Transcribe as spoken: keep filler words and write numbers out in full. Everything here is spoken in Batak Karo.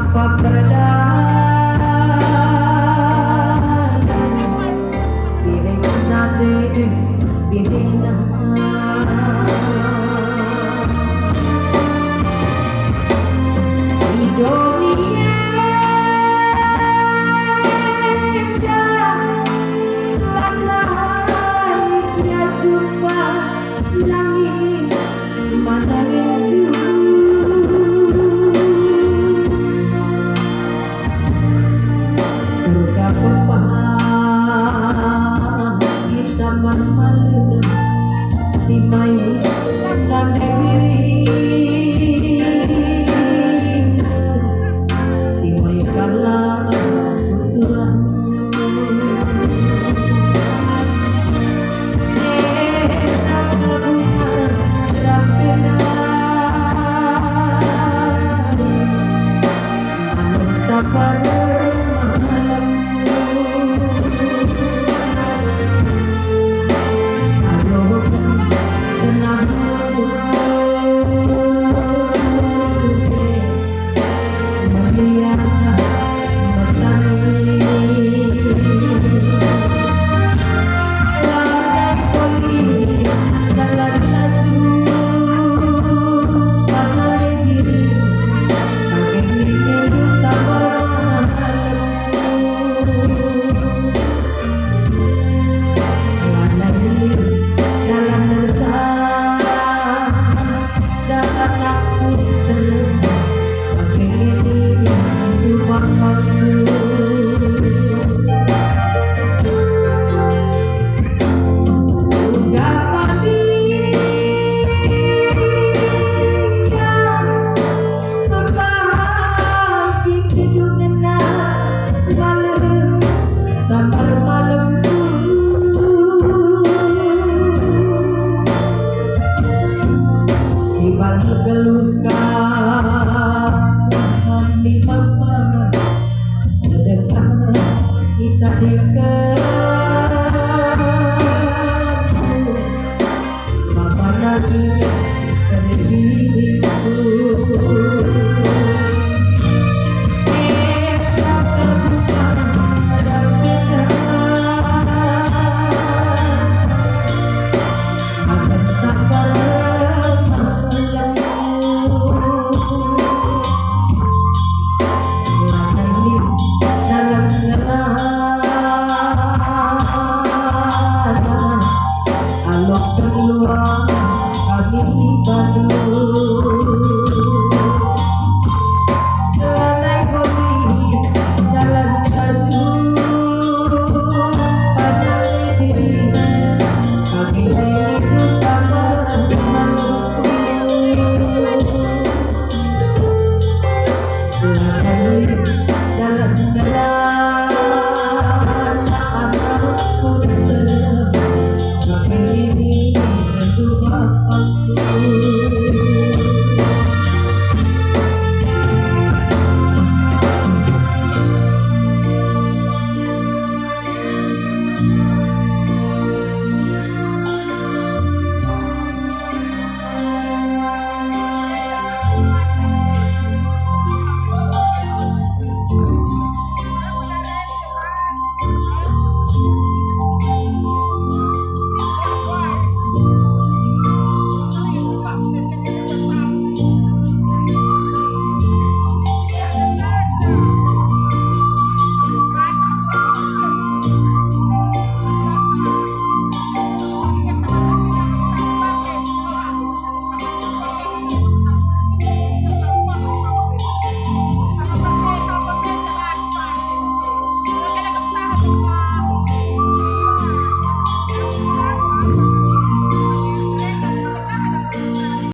Apa perdalan, piring sate, piring nah. Indonesia, lalai ia jumpa langit. Matangku, surga pepah kita marmalem, timai lande biring, timai kala turang. Lanai dalan ersada, dalan aku terlebih, bagi rumah aku. Uga pagi ia Pagi kedungenna malem, tambar malemku. Siban geluhka kami mama, sedekah kita dikenku. Bapa nari pendidiku. Enda terbuka dalam peta. Akan tak bermalam. Lanai dalan ngerana, alok keluar kami bandu. Lanai kami dalan baju, panang diri kami hidup tambah malu. Lanai dalan